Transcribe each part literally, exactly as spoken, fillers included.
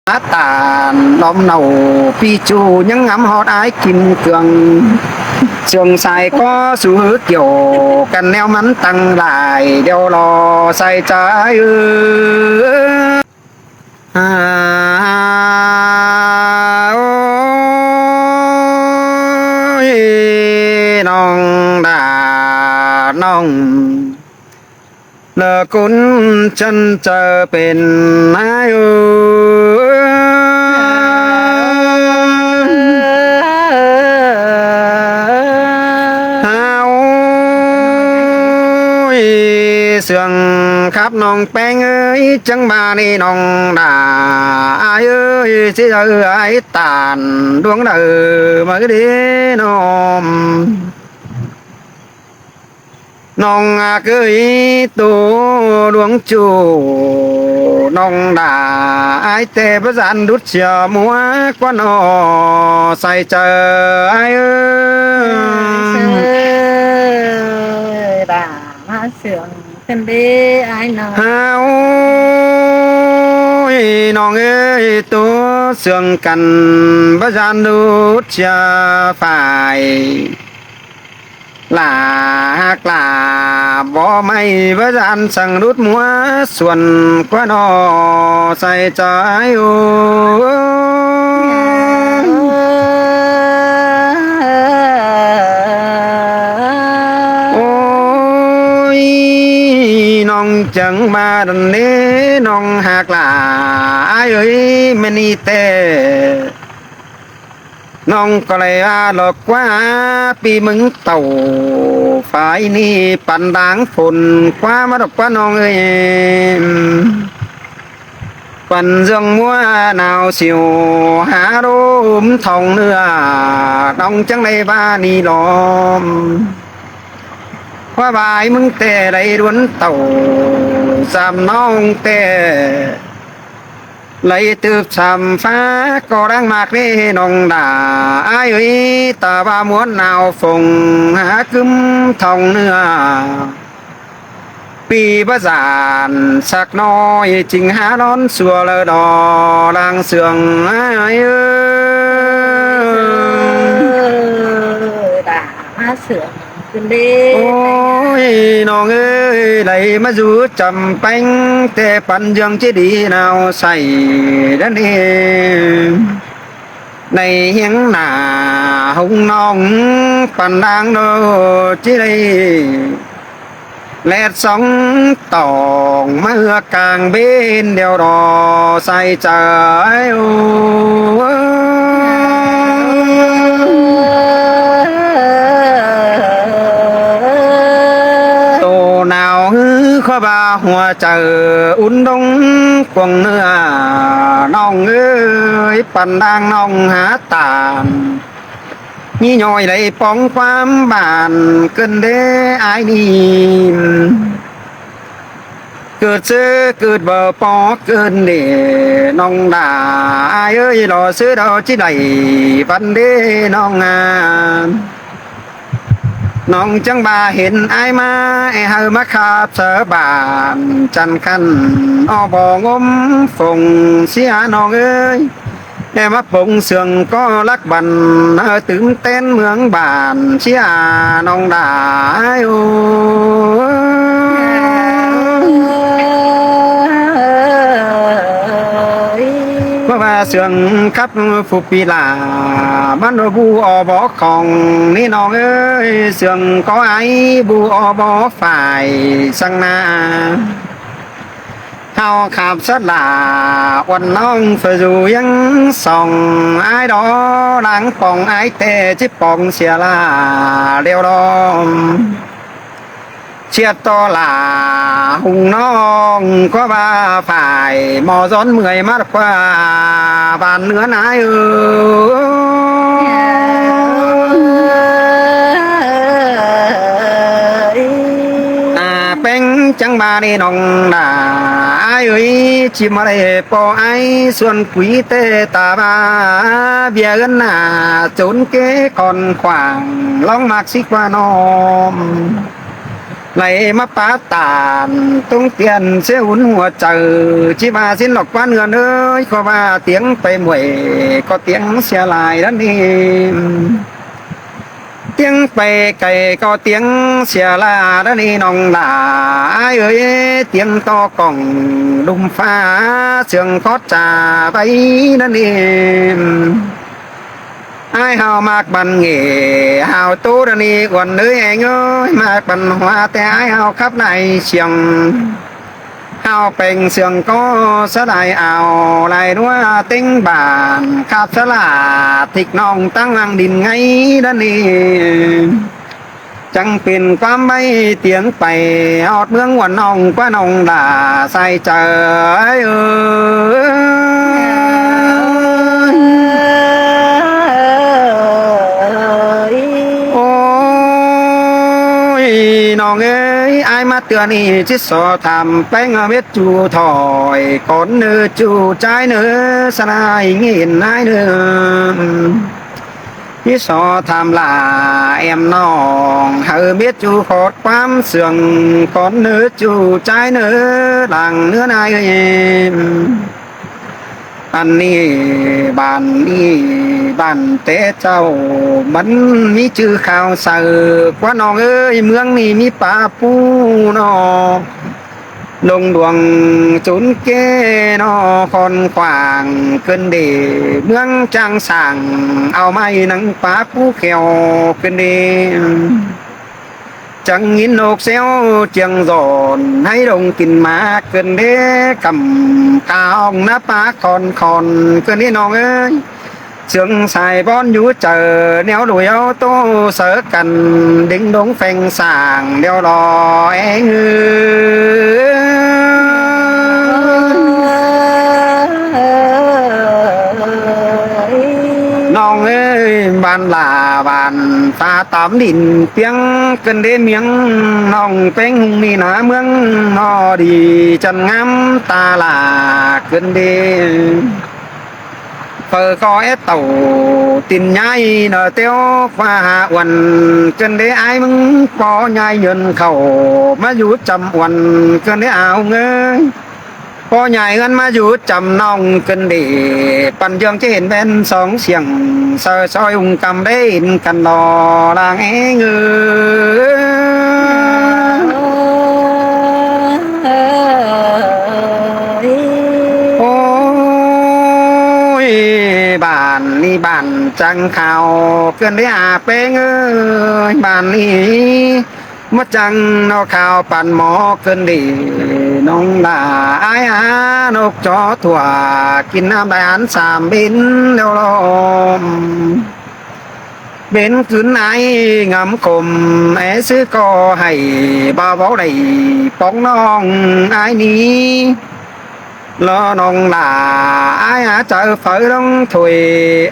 Tản đom nảu ꞌpi ꞌchu ꞌnhắng ngắm ꞌhọt ải kin cương. ꞌSướng sai ꞌcọ sú hứ kiẻo căn ꞌnéo ꞌmắn tẳng lai đeo lo sai ꞌchái ư. À, ôi, ꞌnọng đa ꞌnọng. Lỏ ꞌcốn ꞌchăn chaư pên ải ư. À, ôi, ꞌsướng khắp ꞌnọng ꞌpéng ơi, chắng ꞌva ꞌnị ꞌnọng đa ải ơi, ꞌchí đaư ải tản đuống đaư ꞌmá đế ꞌnọng. ꞌNọng ác ơi, tô đuống ꞌchu ꞌnọng đa ải ꞌtẹ báu dản đút sia ꞌmua ꞌquá ꞌnọ sai ꞌchái ơi. Đa ꞌmá ꞌsướng khửn đế ải ꞌnọng. À, ôi, ꞌnọng ơi, tô ꞌsướng căn báu dản đút sia phải. Lả ꞌhặc lả bók ꞌmạy báu dản săng đút ꞌmua suôn ꞌquá ꞌnọ sai ꞌchái ư. Ôi, ꞌnọng chắng ꞌva đon ꞌnê ꞌnọng ꞌhặc lả ải ơi, ꞌmen ꞌnị ꞌtẹ. ꞌNọng ꞌcọ đảy ꞌva lỏ ꞌquá ꞌpi ꞌmướng tảu, phải ꞌnị păn đang phôn ꞌquá ꞌmá lỏ ꞌquá ꞌnọng ơi. Păn ꞌdương ꞌmua nao siu hả đôm thong ꞌnưa, ꞌnọng chắng đảy ꞌva ꞌnị lom. ꞌQuá ꞌva ải ꞌmướng ꞌtẹ đảy đuôn tảu, sam ꞌnọng ꞌtẹ đảy tứp sam ꞌphá ꞌcọ đang ꞌmặc ꞌnê ꞌnọng đa ải ơi, ta ꞌva ꞌmuôn nao phông hả ꞌcứm thong ꞌnưa. ꞌPi báu dản sặc ꞌnọi ching hả đón sua lơ đo đang ꞌsướng ải ư. Đa ꞌmá ꞌsướng khửn đế. Ôi, ꞌnọng ơi, đảy ꞌmá dú chăm ꞌpéng ꞌtẹ păn ꞌdương ꞌchí đi nao sai đa ꞌnê. Đảy ꞌhiếng nả hung ꞌnọng păn đang đô ꞌchí đảy ꞌlẹt sóng tỏng ꞌmá ꞌhưa cang ꞌbến đeo đo sai ꞌchái ư. Tô nao ꞌhứ ꞌquá ꞌva hua chaư ún đông cuông ꞌnưa, ꞌnọng ơi, păn đang ꞌnọng hả tản ꞌnị ꞌnọi đảy póng ꞌquám bản khửn đế ải ꞌnị. ꞌCứt ꞌsứ ꞌcứt báu ꞌpó khửn đế ꞌnọng đa ải ơi, lỏ ꞌsứ đaư ꞌchí đảy păn đế ꞌnọng à. ꞌNọng chắng ꞌva hên ải ꞌmá, ê, hảư ꞌmá khắp sáư bản chăn khăn, ók bók ꞌngốm phông sia ꞌnọng ơi. Ê, ꞌmá pông ꞌsướng ꞌcọ lắc băn, ơ, tứm ꞌtến ꞌmướng bản sia ꞌnọng đa ải ư. ꞌQuá ꞌva ꞌsướng khắp phủ pi lả, ꞌmắn ꞌnọ bu ók bók khong ꞌnị ꞌnọng ơi, ꞌsướng ꞌcọ ải bu ók bók phải săng ꞌna. Hảư khắp sắt lả uôn ꞌnọng phải dú ꞌhiếng song ải đo, đang pong ải ꞌtẹ ꞌchí pong sia lả đeo đo. ꞌSiết ꞌto lả hung ꞌnọng ꞌquá ꞌva phải ꞌmo dón ꞌmưa ꞌmá ꞌquá bản ꞌnưa ꞌnị ải ư. À, ꞌpéng chắng ꞌva ꞌnị ꞌnọng đa ải ơi, ꞌchí ꞌmá đảy ꞌpo ải suôn quí ꞌtẹ ta ꞌva ꞌviạk ứn nả chốn ké khon khoang ꞌlóng ꞌmặc sí ꞌquá ꞌnọng. đảy ꞌmá pá tản tống tiên ꞌsứa hún hua chaư. ꞌChí ꞌva ꞌsịn ꞌlọk ꞌquá ꞌnươn ới, ꞌcọ ꞌva tiếng pay muối ꞌcọ tiếng sia lai ꞌnặn ꞌnị. Tiếng pay cay ꞌcọ tiếng sia lai ꞌnặn ꞌnị ꞌnọng lả ải ới, tiếng ꞌto cỏng đum phá sương khót cha bay ꞌnặn ꞌnị. Ải hảư ꞌmặc băn nghỉ hảư ꞌtố đa ꞌnị uôn ới eng ới, ꞌmặc băn hoa ꞌtẹ ải hảư khắp lai siêng. Hảư peng sương ꞌcọ sáư lai ao lai ꞌnua ꞌtếng bản khắp sáư lả thịt ꞌnọng táng lăng đin ngay đa ꞌnị. Chắng pên ꞌquám bay tiếng pay ꞌhọt ꞌmướng uôn ꞌnọng ꞌquá ꞌnọng lả sai chaư ới. Ôi, ꞌnọng ới, ải ꞌmá ꞌtưa ꞌnị ꞌchí so tham ꞌpéng mết ꞌchu thỏi cón ꞌnớ ꞌchu ꞌchái ꞌnớ sa lai nghên ải ꞌnớ. ꞌChí so tham lả ẻm ꞌnọng hảư mết ꞌchu khót ꞌquám sương cón ꞌnớ ꞌchu ꞌchái ꞌnớ lăng ꞌnớ ải ới. Ăn ꞌnị bản ꞌnị bản té chảu mẳn ꞌmí ꞌchư khảu saư ꞌquá ꞌnọng ới, ꞌmướng ꞌnị ꞌmí pá pú ꞌnọ. Lông đuông chốn ké ꞌnọ khon khoang ꞌcứn đê ꞌmướng Chang Sang au ꞌmạy nẳng pá pú kheo ꞌcứn đê. Chắng ꞌnghín ꞌnộc ꞌséo chiêng dọn hảư lông kin ꞌmá ꞌcứn đê căm cao ꞌná pá khon khon ꞌcứn đê ꞌnọng ới. Sương sai bón dú chaư ꞌnéo đuổi au tô saư căn đính đống pheng sảng đeo lo eng ới. ꞌNọng ới, bản lả bản phá tắm đin piếng ꞌcứn đê miếng ꞌnọng ꞌpéng ꞌhung ꞌnị ná ꞌmướng ꞌnọ đi chăn ngắm ta lả ꞌcứn đê. Phaư ꞌcọ é tảu tin nhái ꞌnọ ꞌtẹo ꞌquá hả uôn ꞌcứn đê ải ꞌmứng ꞌpo nhái nhơn khảu ꞌmá dú chăm uôn ꞌcứn đê ao ới. ꞌPo nhái ꞌhướn ꞌmá dú chăm ꞌnọng ꞌcứn đê păn ꞌdương ꞌchí hên ꞌmen song siêng saư soi ung căm đé hên căn lo lăng eng ới. Ôi, bản ꞌnị bản chắng khảu ꞌcứn đê a ꞌpéng ới, bản ꞌnị ꞌmá chắng ꞌnọ khảu păn mo ꞌcứn đê ꞌnọng lả ải a ꞌnộc chó thuả kin ꞌnặm đai ăn sam bến đeo lo. Bến ꞌcứn ải ngắm khôm é ꞌsứ ꞌcọ hảy ba báu đảy póng ꞌnọng ải ꞌnị. Lo ꞌnọng lả ải a chaư phaư ꞌlống thôi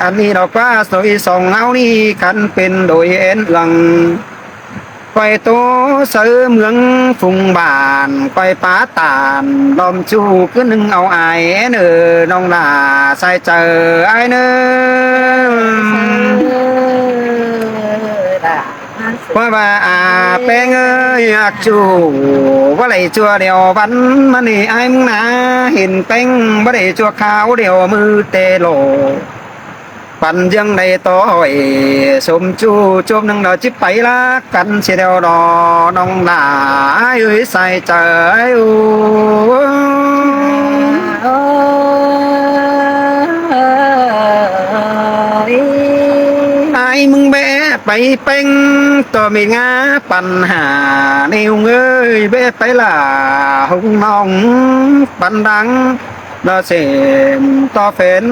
ăn ꞌnị lo ꞌquá sôi song áo ꞌnị khăn pên đôi én ương. Quay tô saư ꞌmướng phung bản quay pá tản lom ꞌchu ꞌcứn ꞌnưng au ai én ơ ꞌnọng lả sai chaư ải ꞌnớ. ꞌQuá ꞌva a ꞌpéng ới, ác ꞌchu báu đảy ꞌchua đeo bắn ꞌmắn ꞌnị ải ꞌmứng ná, hên ꞌpéng báu đảy ꞌchua kháo đeo ꞌmứ tê lổ. Păn ꞌdương đảy tó hỏi sôm ꞌchu chốm ꞌnưng đo ꞌchí pay lác căn sia đeo đo ꞌnọng lả ải ới sai chaư ải ới. Ải ꞌmứng bé pay ꞌpéng ꞌto ꞌmí ngá păn hả ꞌnị ꞌhung ới, bé pay lả ꞌhung ꞌnọng păn đăng ꞌnọ sên ꞌto phén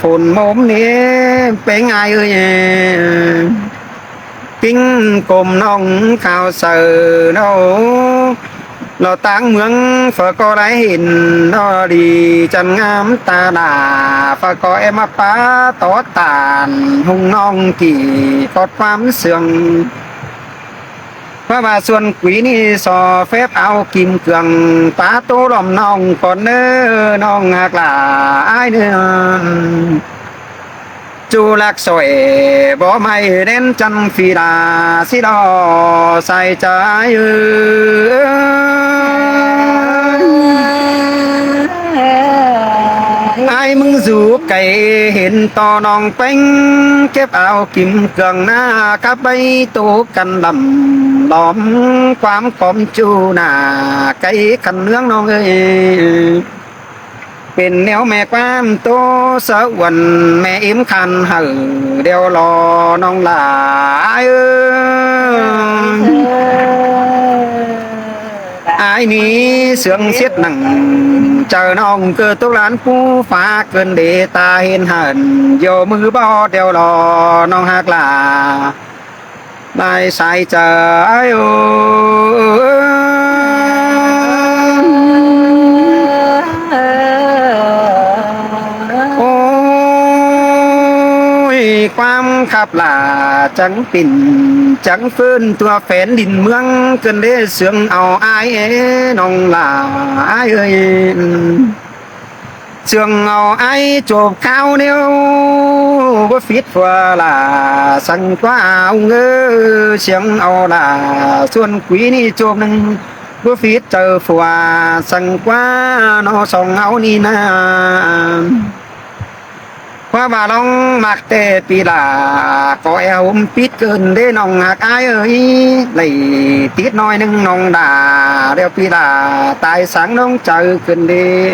phôn mốm ꞌnị ꞌpéng ải ới. Kinh cốm ꞌnọng kháo saư ꞌnọ lo táng ꞌmướng phaư ꞌcọ đảy hên ꞌnọ đi chăn ngắm ta đa, phaư ꞌcọ é ꞌmá pá tó tản ꞌhung ꞌnọng kỉ khót ꞌquám sương. ꞌQuá ꞌva suôn quí ꞌnị so phép au kim cương pá tô lom ꞌnọng cón ꞌnớ ꞌnọng ác lả ải ꞌnớ. ꞌchu lác sỏi bó ꞌmạy ꞌnén chăn phi đa sí lo sai ꞌchái ơi. Ái ꞌmứng dú cay hên ꞌto ꞌnọng ꞌpéng kếp ao kim cương ꞌná cắp báy tô căn lăm lóm ꞌquám cóm ꞌchu nả cay khăn ꞌnướng ꞌnọng ơi. Pên ꞌnéo ꞌme ꞌquám tô sáư uôn ꞌme ím khăn hảư đeo lo ꞌnọng lả ái ơi. Ái ꞌnị sương siết nẳng chaư ꞌnọng ꞌcọ tốc lán pú phák cơn đé ta hên hẳn dô ꞌmự bó đeo lo ꞌnọng ꞌhặc lả lai sai chaư ái ơi. Ôi, ꞌquám khắp lả chắng pên chắng phơn tua phén đin ꞌmướng cơn đé sương au ái ꞌnọng lả ái ơi. Sương au ái chộp kháo ꞌnéo báu phít phua lả săng ꞌquá ung ơ, sương au lả suôn quí ꞌnị chộp ꞌnưng báu phít chaư phua săng ꞌquá ꞌno song au ꞌnị ꞌna. ꞌQuá ꞌva ꞌlóng ꞌmặc ꞌtẹ ꞌpi lả ꞌcọ é hôm pít cơn đé ꞌnọng ꞌhặc ái ơi, đảy tít ꞌnọi ꞌnưng ꞌnọng đả đeo ꞌpi lả tai sáng ꞌnọng chaư cơn đé.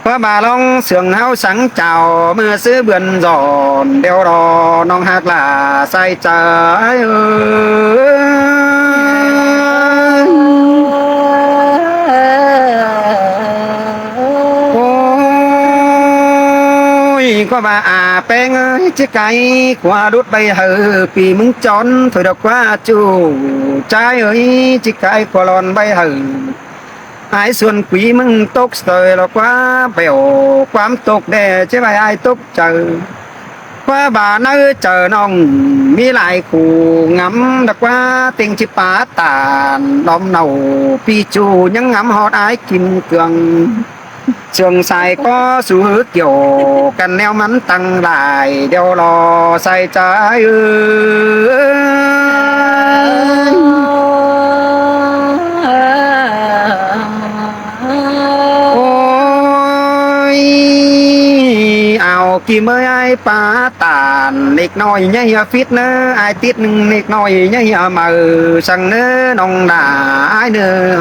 ꞌQuá ꞌva ꞌlóng sương ꞌháu sáng chao ꞌmưa ꞌsứ bươn dọn đeo lo ꞌnọng ꞌhặc lả sai chaư ái ơi. Ôi, ꞌquá ꞌva a ꞌpéng ơi, ꞌchí cai khua đút bay hảư ꞌpi ꞌmứng chón thôi đọc ꞌquá ꞌchu ꞌchái ơi, ꞌchí cai khua lon bay hảư ái suôn quí ꞌmứng tốc sơi lo ꞌquá bẻo ꞌquám tốc đe ꞌchí bay ái tốc chaư. ꞌQuá ꞌva ꞌnáư chaư ꞌnọng ꞌmí lai khu ngắm đọc ꞌquá ꞌtếng ꞌchí pá tản đom nảu ꞌpi ꞌchu ꞌnhắng ngắm ꞌhọt ái kim cương. Sương sai ꞌcó sú hứ kiểu căn ꞌnéo ꞌmắn tăng lai đeo lo sai chaư ơi. Ôi, ao kim ơi, ái pá tản ꞌnịk ꞌnọi ꞌnhá hia phít ꞌnớ, ái tít ꞌnịk ꞌnọi ꞌnhá hia máư săng ꞌnớ ꞌnọng đả ái ꞌnớ.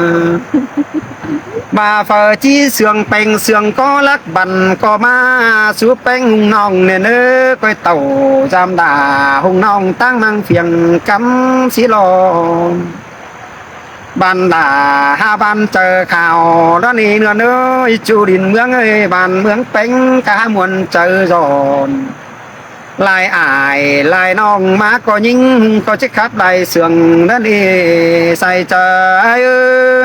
ꞌVa phaư ꞌchí sương ꞌpéng sương ꞌcó lắc băn ꞌcọ ꞌmá sú ꞌpéng ꞌhung ꞌnọng ꞌnớ ꞌnớ, ꞌcoi tảu dăm đả ꞌhung ꞌnọng ꞌtáng ꞌmăng phiêng cắm sí lo. Bản đả ha bản chaư khảo đó ꞌnị ꞌnưa ơi, ꞌchu đin ꞌmướng ơi, bản ꞌmướng ꞌpéng cá muôn chaư dọn. Lai ải lai ꞌnọng ꞌmá ꞌcọ ꞌnhính ꞌcọ ꞌchí khắp lai sương đó ꞌnị sai chaư ơi.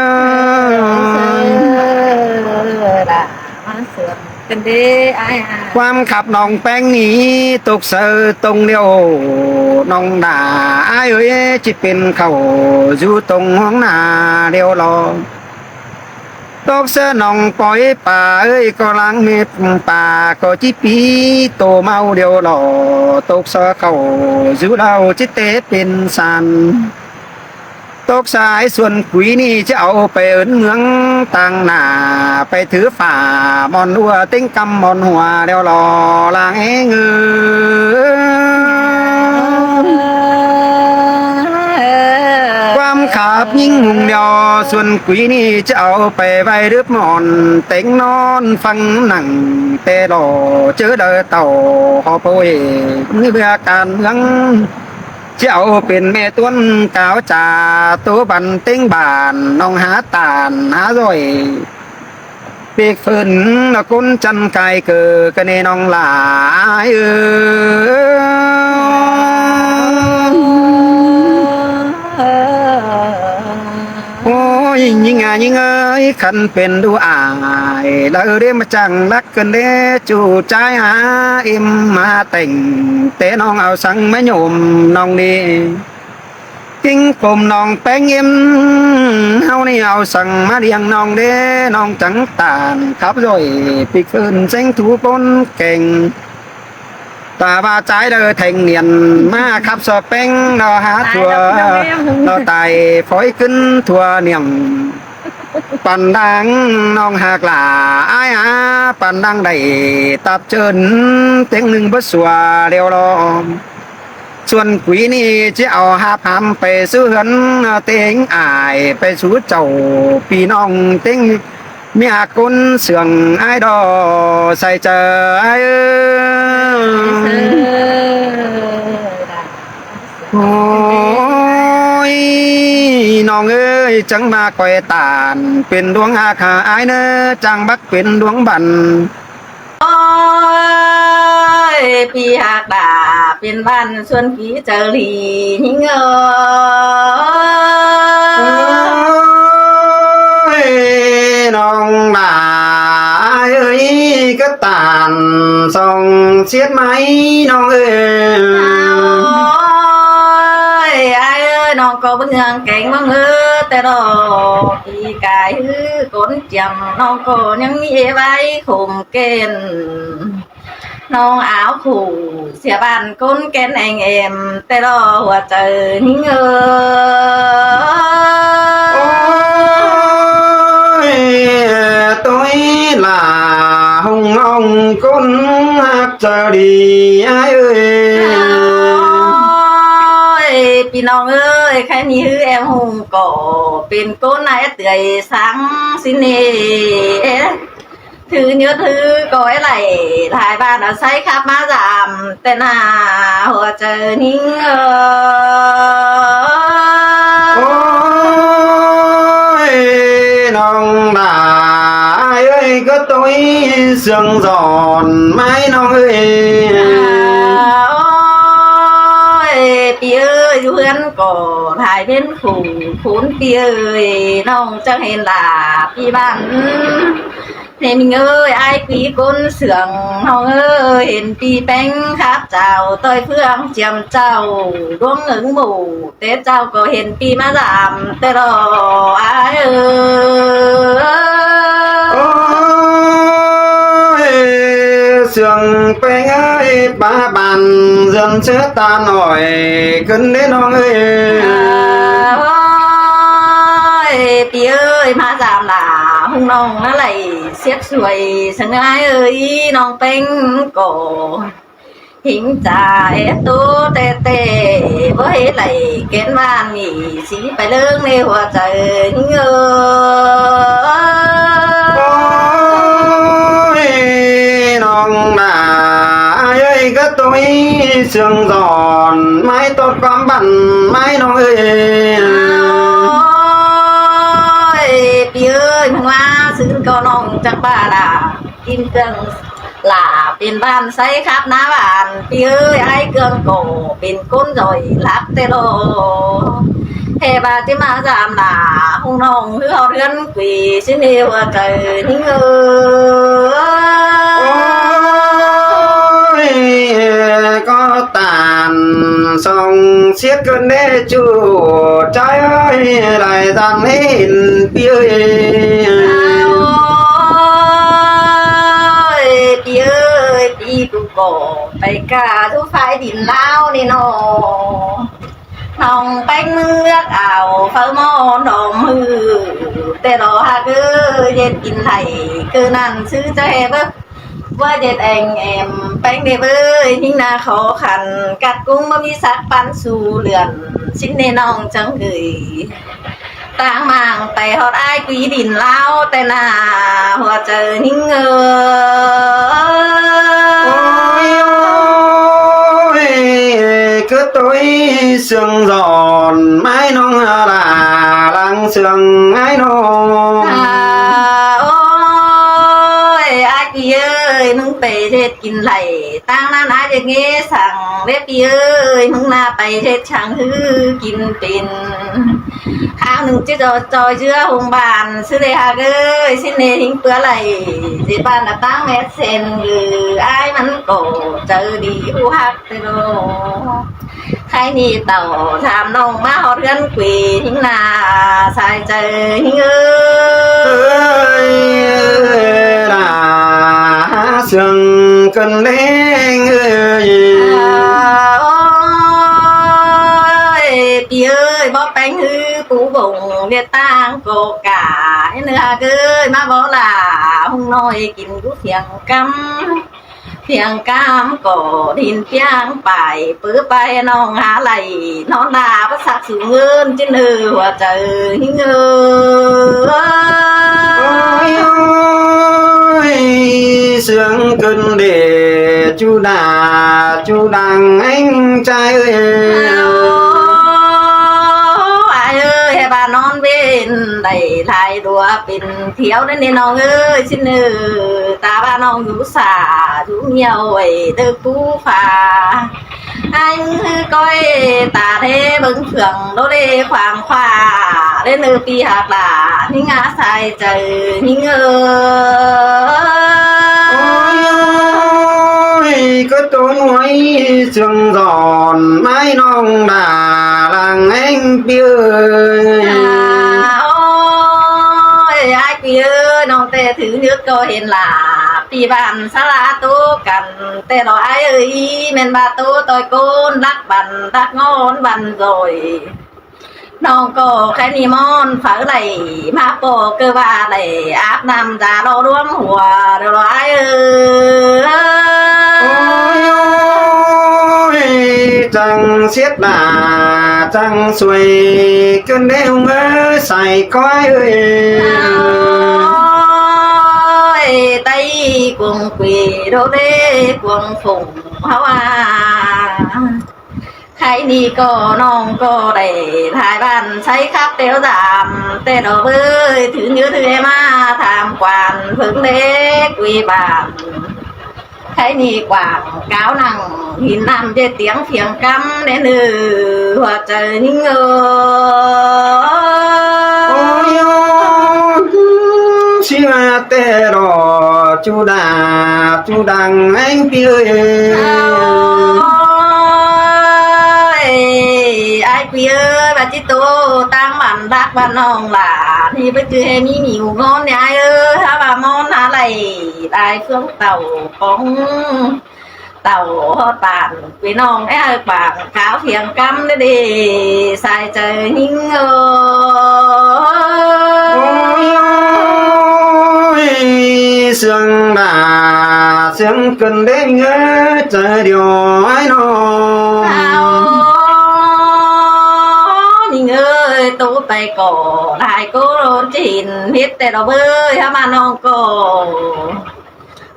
ꞌQuám khắp ꞌnọng ꞌpéng ꞌnị tốc saư tông điêu ꞌnọng đả ái ơi, ꞌchí pên khảu dú tông ꞌhuống nả điêu lo. Tốc saư ꞌnọng pói pả ơi, ꞌcọ lăng mết pả ꞌcọ ꞌchí pí tô ꞌmau điêu lo. Tốc saư khảu dú đao ꞌchí té pên san. Tốc saư ái suôn quí ꞌnị ꞌchí au pay ứn ꞌmướng ꞌtáng nả, pay thứ phả mon ꞌlúa ꞌtếng ꞌcắm mon hua điêu lo lăng ꞌhế ngư. ꞌQuám khắp ꞌnhính ꞌhung điêu suôn quí ꞌnị ꞌchí au pay ꞌvạy đứp mon ꞌtếng ꞌnón phăng nẳng té lo ꞌchớ đaư tảu họp hội ꞌmứa can ꞌmướng. ꞌChí au pên ꞌme ꞌtuôn cáo cha tô băn ꞌtếng bản ꞌnọng há tản há ꞌdội. Pík phơn ꞌcốn chăn cai cờ cà nê ꞌnọng lả ái ơi. Ôi, ꞌnhính a ꞌnhính ơi, khăn pên đu ải đaư đế ꞌmá chắng lắc cơn đế ꞌchu ꞌchái há im ꞌmá tẻng té ꞌnọng au săng ꞌmá nhôm ꞌnọng đi. Kinh khôm ꞌnọng ꞌpéng im ꞌháu ꞌnị au săng ꞌmá điêng ꞌnọng đế ꞌnọng chắng tản khắp ꞌdội pík phơn ꞌséng thú ꞌcốn keng. Ta ꞌva ꞌchái đaư thanh niên ꞌmá khắp so ꞌpéng ꞌnọ hák ꞌtưa, ꞌnọ tai phói ꞌcứn ꞌtưa niêm. Păn đang ꞌnọng ꞌhặc lả ải a, păn đang đảy ꞌtặp ꞌchơn ꞌtếng ꞌnưng báu sua ꞌlẹo lo. ꞌSuôn quí ꞌnị ꞌchí au ꞌhặp hăm pay sú ꞌhướn ꞌtếng ải, pay sú chảu ꞌpi ꞌnọng ꞌtếng ꞌmí ꞌhặc ꞌcốn sương ải ꞌđọ sai chaư ải ơi. Ôi, ꞌnọng ơi, chắng ꞌva ꞌcoi tản pên ꞌluống ꞌhặc hả ải ꞌnớ, chắng bắc pên ꞌluống băn. Ôi, ꞌpi ꞌhặc đa pên băn ꞌsuôn quí chaư ꞌlị ꞌnhính ơi. Ôi, ꞌnọng đa ải ơi, ꞌcọ tản song siết ꞌmạy ꞌnọng ơi. Ôi, ải ơi, ꞌnọng ꞌcọ bớng ꞌhương kéng ꞌmướng ơ, té ꞌlọ ꞌpi cai ꞌhứ ꞌcốn chiêm ꞌnọng ꞌcọ ꞌnhắng ꞌmí ꞌvạy khôm kên. ꞌNọng áo khủ sia băn ꞌcốn kên eng em, té ꞌlọ hua chaư ꞌnhính ơ. Ôi, ꞌtoi lả ꞌhung ꞌnọng ꞌcốn ꞌhặc chaư đi ải ơi. Ôi, ꞌpi ꞌnọng ơi, khay ꞌnị ꞌhứ em ꞌhung ꞌcọ pên ꞌcốn ải ꞌtưa sáng ꞌsịn ꞌnị. Thứ nhất ꞌhứ ꞌcọ ải đảy lai băn ꞌsái khắp ꞌmá dăm, té ꞌna hua chaư ꞌnhính ơ. Ôi, ꞌnọng đa ải ơi, ꞌcọ ꞌtoi sương son ꞌmạy ꞌnọng ơi. Ôi, ꞌpi ơi, dú ꞌhướn ꞌcọ lai pên khủ khốn ꞌpi ơi, ꞌnọng chắng hên lả ꞌpi băn. Hên ꞌmính ơi, ải quí ꞌcốn sương ꞌnọng ơi, hên ꞌpi ꞌpéng khắp chảu ꞌtoi ꞌphướng chiêm chảu ꞌluống ứn mủ, té chảu ꞌcọ hên ꞌpi ꞌmá dăm té ꞌlọ ải ơi. Ôi, sương ꞌpéng ơi, bá băn dươn ꞌsớ ta ꞌnọi ꞌcứn đé ꞌnọng ơi. Ôi, ꞌpi ơi, ꞌmá dăm lả ꞌhung ꞌnọng ꞌnớ đảy siếc suối sương ải ơi, ꞌnọng ꞌpéng ꞌcọ hính cha é tô té té, báu hế đảy kén ꞌvan ꞌnị sí pay ꞌlớng ꞌnê hua chaư ꞌnhính ơ. Ôi, ꞌnọng đa ải ơi, ꞌcọ ꞌtoi sương son ꞌmạy ꞌtọt ꞌquám băn ꞌmạy ꞌnọng ơi. Ôi, ꞌpi ơi, ꞌmướng ꞌva ꞌsướng ꞌcọ ꞌnọng chắng ꞌva lả kin ꞌcương lả pên băn ꞌsái khắp ꞌná băn, ꞌpi ơi, ải ꞌcương ꞌcọ pên ꞌcốn ꞌdọi lắc té ꞌlọ. Hê ꞌva ꞌchí ꞌmá dăm lả ꞌhung ꞌnọng ꞌhứ ꞌhọt ꞌhướn quí ꞌsịn ꞌnị hua chaư ꞌnhính ơ. Ôi, ꞌcọ tản song siết ꞌcứn đé ꞌchu ꞌchái ơi, lai dăm hên ꞌpi ơi. Ôi, ꞌpi ơi, ꞌpi ꞌcọ pay ꞌcạ dú phái đin ꞌláo ꞌnị ꞌnọ. ꞌNọng ꞌpéng ꞌmướng ꞌlước au pháư ꞌmo đom ꞌhự, té ꞌlọ ꞌhặc ơi, ꞌdệt kin đảy ꞌcọ ꞌnặn ꞌsứ ꞌchớ hê báu. ꞌVa ꞌdệt eng em ꞌpéng đê ꞌvới, ꞌnhính ꞌná khó khăn, cắt ꞌcúng báu ꞌmí sắc păn su lượn, ꞌsịn ꞌnê ꞌnọng chắng gửi tang mang pay ꞌhọt ải quí đin ꞌláo té ꞌna hua chaư ꞌnhính ơ. Ôi, ôi, ꞌcọ ꞌtoi sương son ꞌmạy ꞌnọng hả lả lăng sương ải ꞌnọng. À, ôi, ải quí ơi, ꞌmứng pay ꞌdệt kin đảy, tang ꞌnặn ải ꞌdệt ꞌnghế săng, ꞌlế ꞌpi ơi, ꞌmứng ꞌna pay ꞌdệt chắng ꞌhứ kin pên. Kháo ꞌnưng ꞌchí ꞌchoi ꞌchoi ꞌchưa ꞌhung băn ꞌsứ đê ꞌhặc ơi, ꞌsịn ꞌnê ꞌhính ꞌpưa đảy, ꞌdệt băn ꞌna tang mét sen ꞌlư, ải ꞌmắn ꞌcọ chaư đi ꞌhụ ꞌhặc té ꞌnọ. Khay ꞌnị tảu tham ꞌnọng ꞌmá ꞌhọt ꞌhướn quí ꞌhính ꞌna sai chaư ꞌhính ơ. Ơi, lả sương ꞌcứn đé ơi. ꞌtáng ꞌcọ cả, ꞌnớ ꞌhặc ơi, ꞌmá báu lả ꞌhung ꞌnọi kin dú thiêng căm. Thiêng căm ꞌcọ đin piang pải, pứ pay ꞌnọng hả lảy, ꞌnón lả báu sặc sung ơn ꞌchí ꞌnớ ꞌhua chaư ꞌhính ơi. Ôi ôi, sương cơn đê, chú đà, chú đang anh trai ơi. Ôi, ai ơi, hê ꞌva ꞌnón bên đảy lai đua pên thiêu ꞌnớ ꞌnị ꞌnọng ơi, ꞌchí ꞌnớ ta ꞌva ꞌnọng dú sả, dú nhiêu ơi, đơ cú phả. Anh coi ta thế bớng phượng đô lê khoang khóa, đê nư pi hạt lả, ꞌhính á sai chaư, ꞌhính ơi. Ôi ôi, cứ tốn ôi, sương giòn mái ꞌnọng đà làng anh pi ơi. À, ôi, ai pi ơi, ꞌnọng ꞌtẹ thứ nhất ꞌcọ hên lả, pi bản sá lả tô căn, ꞌtẹ lo ai ơi, ꞌmen ꞌva tô ꞌtoi ꞌcốn, lắc bản, lắc ngón bản rồi. ꞌNọng ꞌcọ khay ꞌnị ꞌmón pháư đảy, ꞌmá ꞌpo ꞌcơ ꞌva đảy, áp năm da lo đuôm hua, lo ai ơi. Ôi ôi, chăng siết đà, chăng xuôi, cơn đêm ơi, sai coi ơi. Ôi, tay cuồng quỷ đô lê cuồng phủng háo à. Khay ꞌnị ꞌcọ ꞌnọng ꞌcọ đảy lai bản sai khắp téo dam, ꞌtẹ lo bới thứ nhất thứ em á tham quan phớng đế quỷ bản. Khay ꞌnị quảng cáo nẳng hin năm ꞌdệt tiếng phiêng căm đen ư, ꞌhua chaư ꞌhính ơi. Ôi ôi, ꞌchí ꞌva ꞌtẹ lo, chú đà, chú đang anh pi ơi. Ôi, ai pi ơi, ꞌva ꞌchí tô ꞌtáng bản lắc bản ꞌnọng lả, ꞌnị báu chứ hê ꞌmí ꞌmíu ngón ꞌnị ai ơi, hả ꞌva ꞌmón hả lảy, lai phướng tảu cóng tảu hót bản, quê ꞌnọng é hả quảng cáo phiêng căm đê đê, sai chaư ꞌhính ơi. Ôi ôi, sương đà, sương cơn đêm ơi, chaư điều ai ꞌnọ. Ôi, ꞌnị ơi, tô pay ꞌcọ, lai ꞌcốn ꞌchí hên, hiết ꞌtẹ lo bới, hả ꞌva ꞌnọng ꞌcọ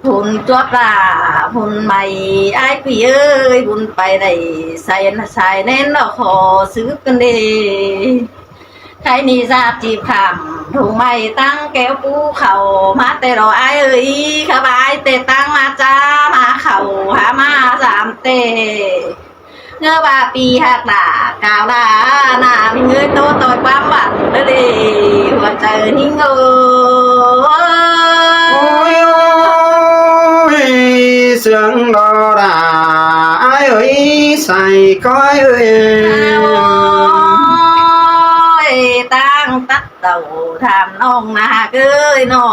hun chuốp lả, hun may, ai pi ơi, hun pay đảy, sai, sai ꞌnén lo khó sứ cơn đê. Khay ꞌnị dạp chịp khảm, thùng may ꞌtáng kéo pú khảu, ꞌmá ꞌtẹ lo ai ơi, khả ꞌva ai ꞌtẹ ꞌtáng ꞌmá chá, ꞌmá khảu, hả ꞌmá dam ꞌtẹ. ꞌNớ ꞌva pi hạc đả, cáo lả, nả ꞌmí ơi tô ꞌtoi ꞌquám bản, đơ đê, ꞌhua chaư ꞌhính ơi. Ôi ôi, sương đo đà, ai ơi, sai coi ơi. Ôi, ꞌtáng tắt tảu tham ꞌnọng nả ꞌhặc ơi ꞌnọ.